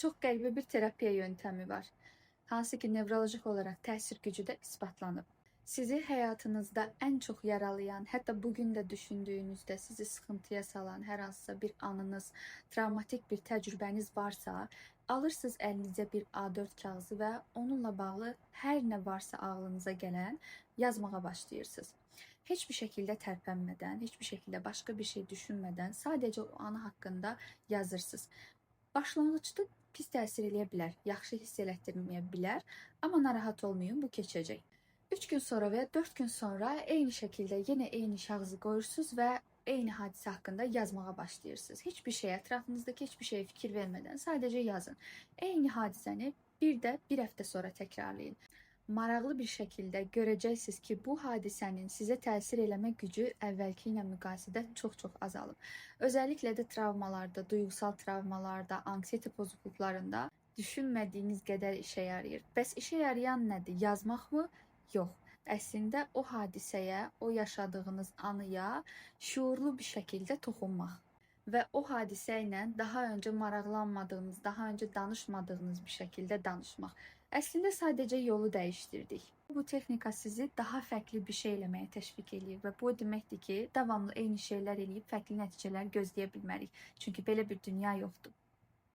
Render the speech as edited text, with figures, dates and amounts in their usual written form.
Çox qəribə bir terapiya yöntəmi var. Hansı ki, nevroloji olaraq təsir gücü də isbatlanıb. Sizi həyatınızda ən çox yaralayan, hətta bugün də düşündüyünüzdə sizi sıxıntıya salan hər hansısa bir anınız, travmatik bir təcrübəniz varsa, alırsınız əlinizə bir A4 kağızı və onunla bağlı hər nə varsa ağlınıza gələn yazmağa başlayırsınız. Heç bir şəkildə tərpənmədən, heç bir şəkildə başqa bir şey düşünmədən sadəcə o anı haqqında yazırsınız. Başlanğıcda pis təsir eləyə bilər, yaxşı hiss elətdirməyə bilər, amma narahat olmayın, bu keçəcək. 3 gün sonra və ya 4 gün sonra eyni şəkildə yenə eyni kağızı qoyursunuz və eyni hadisə haqqında yazmağa başlayırsınız. Heç bir şey, ətrafınızdakı heç bir şeyə fikir vermədən sadəcə yazın. Eyni hadisəni bir də bir həftə sonra təkrarlayın. Maraqlı bir şəkildə görəcəksiniz ki, bu hadisənin sizə təsir eləmə gücü əvvəlki ilə müqayisədə çox-çox azalıb. Özəlliklə də travmalarda, duyğusal travmalarda, anksiyete pozukluqlarında düşünmədiyiniz qədər işə yarayır. Bəs işə yarayan nədir? Yazmaqmı? Yox. Əslində o hadisəyə, o yaşadığınız anıya şüurlu bir şəkildə toxunmaq və o hadisə ilə daha öncə maraqlanmadığınız, daha öncə danışmadığınız bir şəkildə danışmaq. Əslində sadəcə yolu dəyişdirdik. Bu texnika sizi daha fərqli bir şey eləməyə təşviq eləyir və bu o deməkdir ki, davamlı eyni şeylər eləyib fərqli nəticələr gözləyə bilmərik. Çünki belə bir dünya yoxdur.